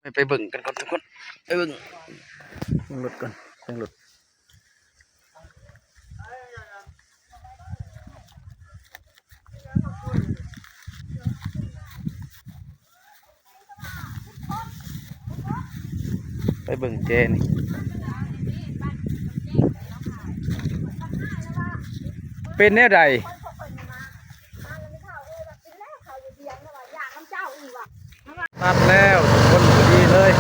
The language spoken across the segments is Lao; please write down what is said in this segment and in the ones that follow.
ໄປ ໄປເບິ່ງກັນກ່ອນທຸກຄົນ ໄປເບິ່ງ ເບິ່ງລົດກ່ອນ ເບິ່ງລົດ ໄປເບິ່ງແຈນີ້ ເປັນແນວໃດ? ຕັດແລ້ວ ຄົນພໍດີເລີຍ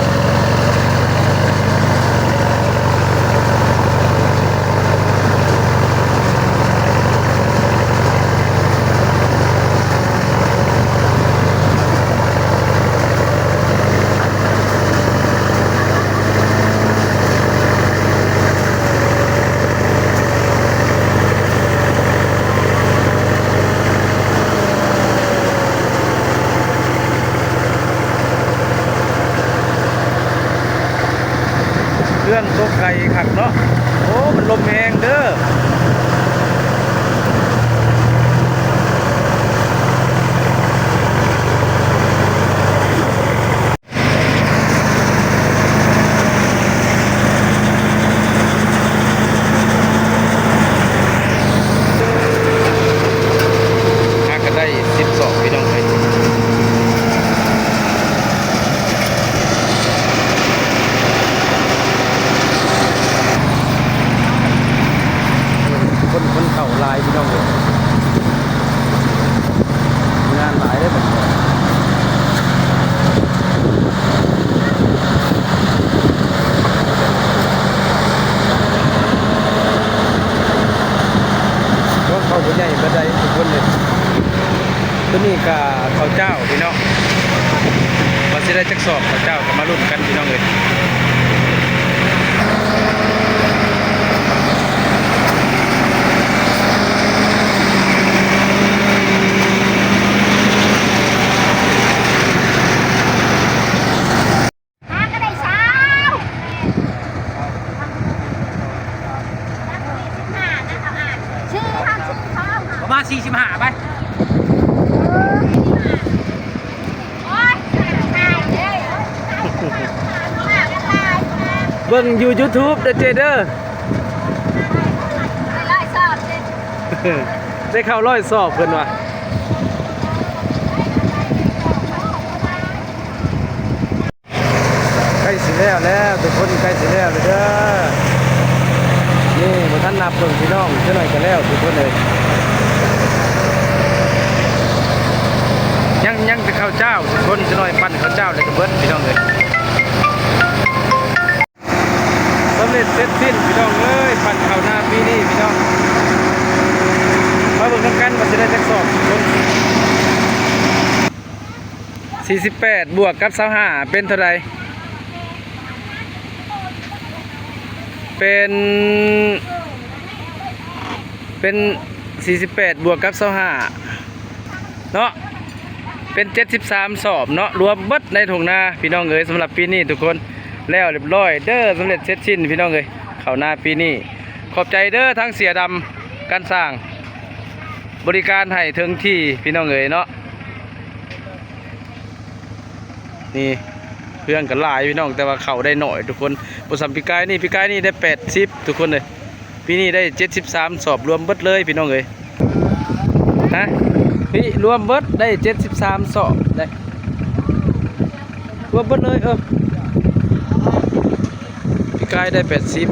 ເຄື່ອງຕົກໄກ່ຄັກເນາະ ໂອ້ ມັນລົມແຮງເດີ້. ຫາກໍໄດ້ສິບສອງ ພີ່ນ້ອງເອີຍ ຄົນ ຄົນເຂົ້າຫຼາຍ ພີ່ນ້ອງເອີຍ. ງານຫຼາຍເດ້ບັດນີ້ ຮອດເຂົ້າບໍ່ໃຫຍ່ປານໃດທຸກຄົນເອີຍ ຕົວນີ້ກະເຂົ້າເຈົ້າພີ່ນ້ອງ ວ່າຊິໄດ້ຈັກສອບເຂົ້າເຈົ້າ ກໍມາລຸ້ນກັນພີ່ນ້ອງເອີຍ. ຫາກໍໄດ້ຊາວ ປະມານສີ່ສິບຫ້າໄປ ເບິ່ງຢູ່ຢູທູບເດີເຈເດີ ໄດ້ເຂົ້າຮ້ອຍສອບເພິ່ນວ່າ. ໃກ້ຊິແລ້ວແລ້ວທຸກຄົນ ໃກ້ຊິແລ້ວແລ້ວເດີ ນີ້ບໍ່ທັນນັບເບິ່ງພີ່ນ້ອງ ຈັກໜ້ອຍກໍແລ້ວທຸກຄົນເອີຍ ຍັງ ຍັງແຕ່ເຂົ້າເຈົ້າທຸກຄົນ ຈັກໜ້ອຍປັ້ນເຂົ້າເຈົ້າແລ້ວກໍເບິດພີ່ນ້ອງເອີຍ. ສຳເລັດເສັດສິ້ນພີ່ນ້ອງເອີຍ ປັ້ນເຂົ້ານາປີນີ້ພີ່ນ້ອງ ມາເບິ່ງນຳກັນວ່າຊິໄດ້ຈັກສອບທຸກຄົນ. ສີ່ສິບແປດບວກກັບຊາວຫ້າເປັນເທົ່າໃດ? ເປັນ ເປັນສີ່ສິບແປດບວກກັບຊາວຫ້າເນາະ ເປັນເຈັດສິບສາມສອບເນາະ ລວມເບິດໃນທົ່ງນາພີ່ນ້ອງເອີຍ. ສຳລັບປີນີ້ທຸກຄົນ ແລ້ວຮຽບຮ້ອຍເດີ ສຳເລັດເສັດສິ້ນພີ່ນ້ອງເອີຍ ເຂົ້ານາປີນີ້. ຂອບໃຈເດີທາງເສຍດຳ ການສ້າງ ບໍລິການໃຫ້ເຖິງທີ່ພີ່ນ້ອງເອີຍເນາະ. ນີ້ເຮືອງກໍຫຼາຍພີ່ນ້ອງ ແຕ່ວ່າເຂົ້າໄດ້ໜ້ອຍທຸກຄົນ ບໍ່ສ່ຳປີກາຍນີ້ ປີກາຍນີ້ໄດ້ແປດສິບທຸກຄົນເອີຍ ປີນີ້ໄດ້ເຈັດສິບສາມສອບ ລວມເບິດເລີຍພີ່ນ້ອງເອີຍ. ຮະ ປີລວມເບິດໄດ້ເຈັດສິບສາມສອບເດ້ ລວມເບິດເລີຍ ເອີ ປີກາຍໄດ້ແປດສິບ